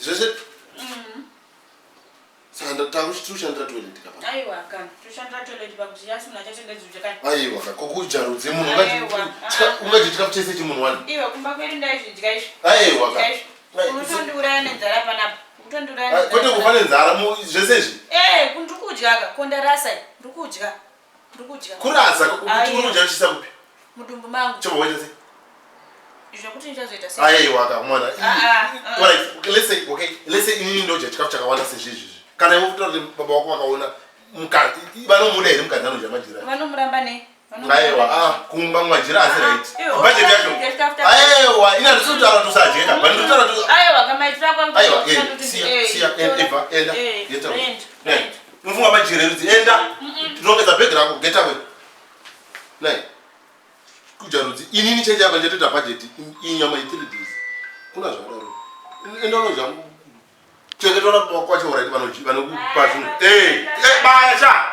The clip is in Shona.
Zvese Saka takushandira toilet kapa. Aiwa kana toshandira toilet pakuti yasi munhu achatendedzi kudya kani. Aiwa ka kokudya rudzi munhu ungadya chikafu chese chemunhu wani. Iwe kumba kwedu ndaizvidya izvi. Aiwa ka. Unotondiuraya nenzara panapa. Unotondiuraya nenzara. Kwete kufa nenzara zvese izvi. Eh, ndikudya ka kondarasa ndikudya. Ndikudya. Kurasa kuti unodya uchisa kupi? Mudumbu mangu. Chobva waita sei? Zvekuti ndichazoita sei? Aiwa ka mwana. Ah, ah, ah. Alright, okay, let's say okay, let's say inini ndodya chikafu chakawanda sezvizvi. Kana iwe kutaura kuti baba wako vakaona mukadzi vanomuda here mukadzi anodya majira? Vanomuramba nei? Aiwa, ah, kumba majira asi right. Budget yacho. Aiwa, ina ndisi kutaura kuti usadye ka. But ndikutaura kuti Aiwa, kamaitira kwangu. Aiwa, eh, siya, siya, enda, enda. Enda. Unofunga majira erudzi enda. Rongedza bhegi rako, get away. Nai. Kudya rudzi. Inini cheche apa ndichatoita budget inyama ye 3 days. Kuna zvakadaro. Enda unodya. Chengetwa na baba kwacho right vanokupa zvinhu. Eh, eh baya cha.